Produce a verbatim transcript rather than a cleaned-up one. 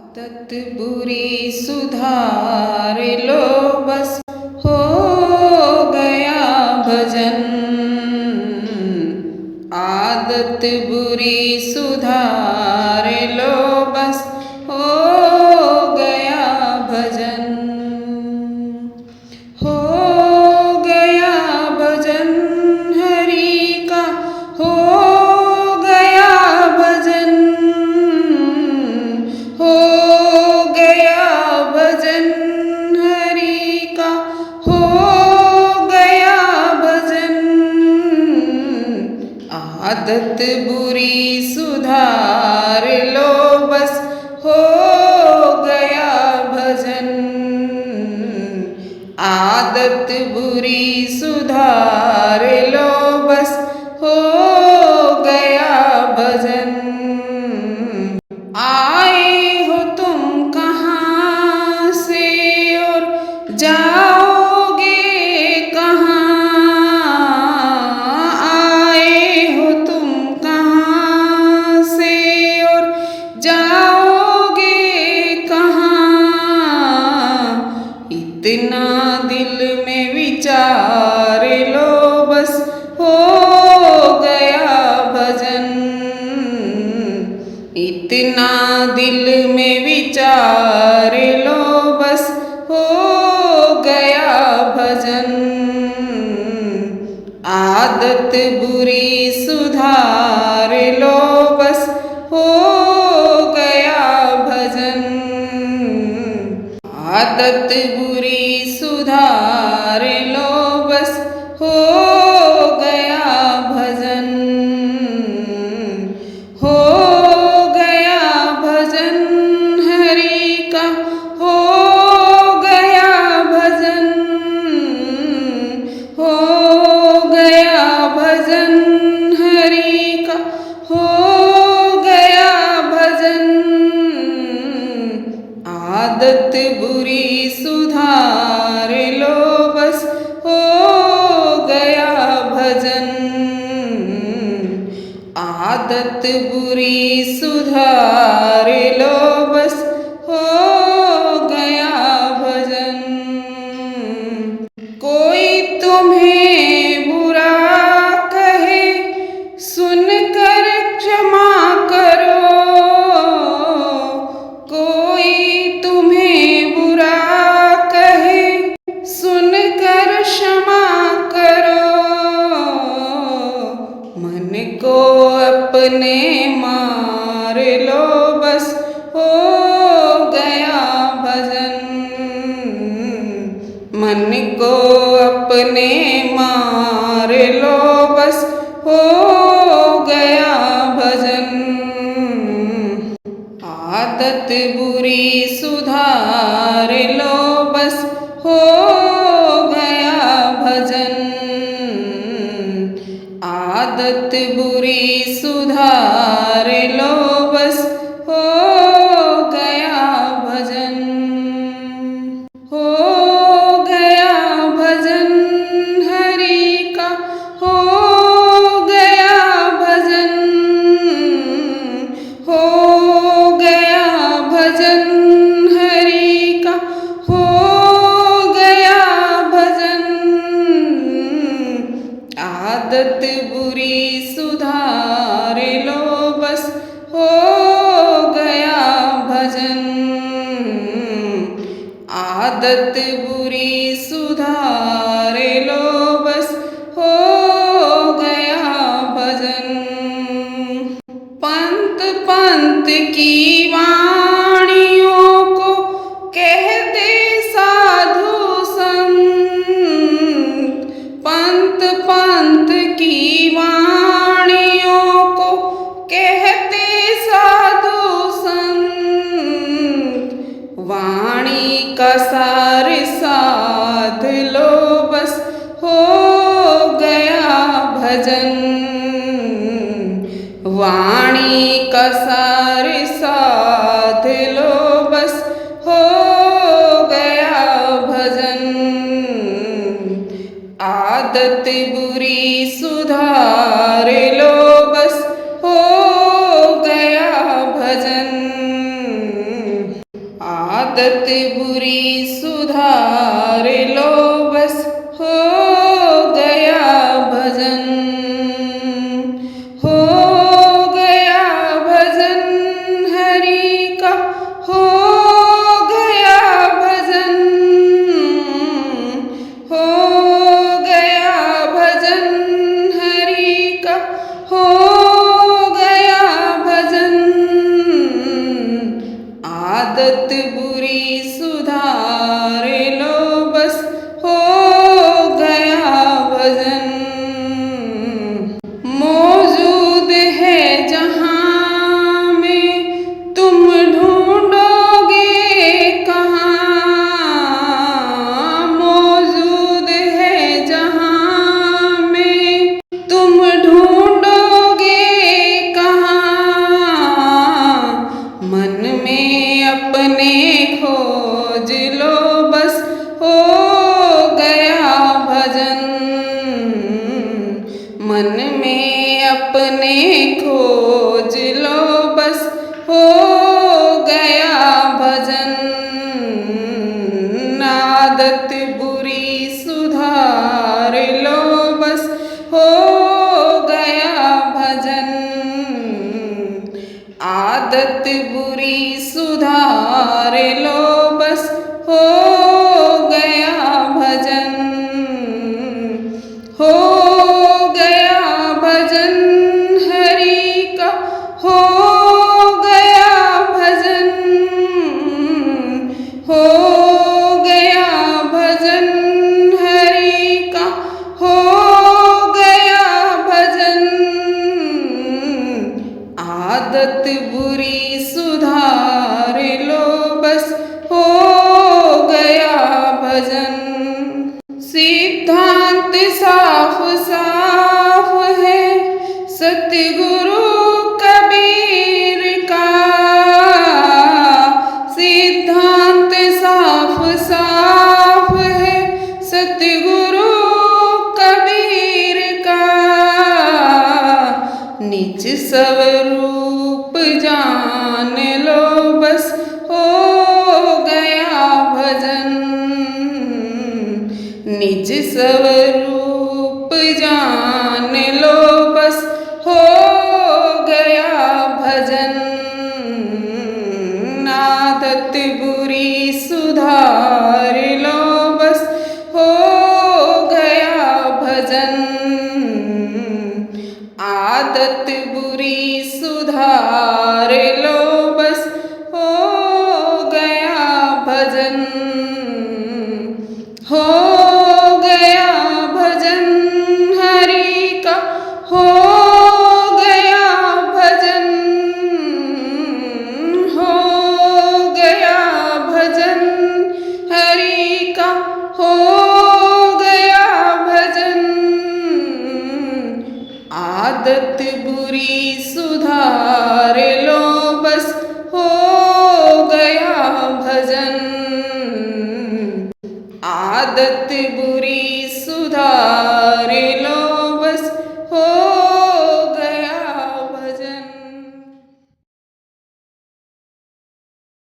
आदत बुरी सुधार लो बस, हो गया भजन। आदत बुरी सुधार लो बस, हो गया भजन। हो गया भजन हरि का, हो गया भजन, हो गया भजन हरि का, हो गया भजन। आदत बुरी सुधार लो बस, हो गया भजन। आदत बुरी सुधार लो बस, हो गया भजन। आए हो तुम कहाँ से और जाओगे कहाँ? आए हो तुम कहाँ से और जाओगे कहाँ? इतना दिल में विचार लो बस, हो गया भजन। इतना दिल में विचार लो बस, हो गया भजन। आदत बुरी सुधार लो बस, हो गया भजन। आदत बुरी सुधार लो बस, हो गया भजन। हो गया भजन हरि का, हो गया भजन, हो गया भजन हरि का, हो गया भजन। आदत बुरी सुधार लो बस, हो गया भजन। आदत बुरी सुधार लो बस, हो गया भजन। कोई तुम्हें बुरा कहे, सुनकर क्षमा करो। कोई तुम्हें बुरा कहे, सुनकर क्षमा करो। मन को अपने मार लो बस, हो गया भजन। मन को अपने मार लो बस, हो गया भजन। आदत बुरी सुधार लो बस, हो गया भजन। आदत बुरी सुधार लो बस, हो गया भजन। हो गया भजन हरि का, हो गया भजन, हो गया भजन हरि का, हो गया भजन। आदत बुरी सुधार लो बस, हो गया भजन। आदत बुरी सुधार लो बस, हो गया भजन। पंत पंत की वाणियों को कहते साधु संत, पंत पंत की वाणियों को कहते साधु संत। वाणी का सार साध लो बस, हो गया भजन। वाणी का सार साध लो बस, हो गया भजन। आदत बुरी सुधार लो बस, हो गया भजन। आदत बुरी सुधार लो बस, हो गया भजन, हो गया भजन हरि का, हो गया भजन, हो गया भजन हरि का, हो गया भजन। आदत बुरी सुधार लो बस, हो गया भजन। मौजूद है जहां में, तुम ढूंढोगे कहां? मौजूद है जहां में, तुम ढूंढोगे कहां? मन में अपने खोज लो बस, हो गया भजन। मन में अपने खोज लो बस, हो गया भजन। आदत बुरी सुधार लो बस, हो गया भजन। आदत बुरी सुधार लो बस, हो गया भजन, हो गया भजन हरि का, हो गया भजन, हो गया भजन हरि का, हो गया भजन। आदत बुरी सुधार लो बस, हो गया भजन। सिद्धांत साफ साफ है सतगुरु कबीर का। सिद्धांत साफ साफ है सतगुरु कबीर का। निज स्वरूप जान लो बस, हो गया भजन। निज स्वरूप जान लो बस, हो गया भजन। आदत बुरी सुधार लो बस, हो गया भजन। आदत बुरी सुधार लो बस, हो गया भजन। हो गया भजन हरि का, हो गया भजन, हो गया भजन हरि का, हो गया भजन। आदत बुरी सुधार लो बस, हो गया भजन। आदत बुरी सुधार लो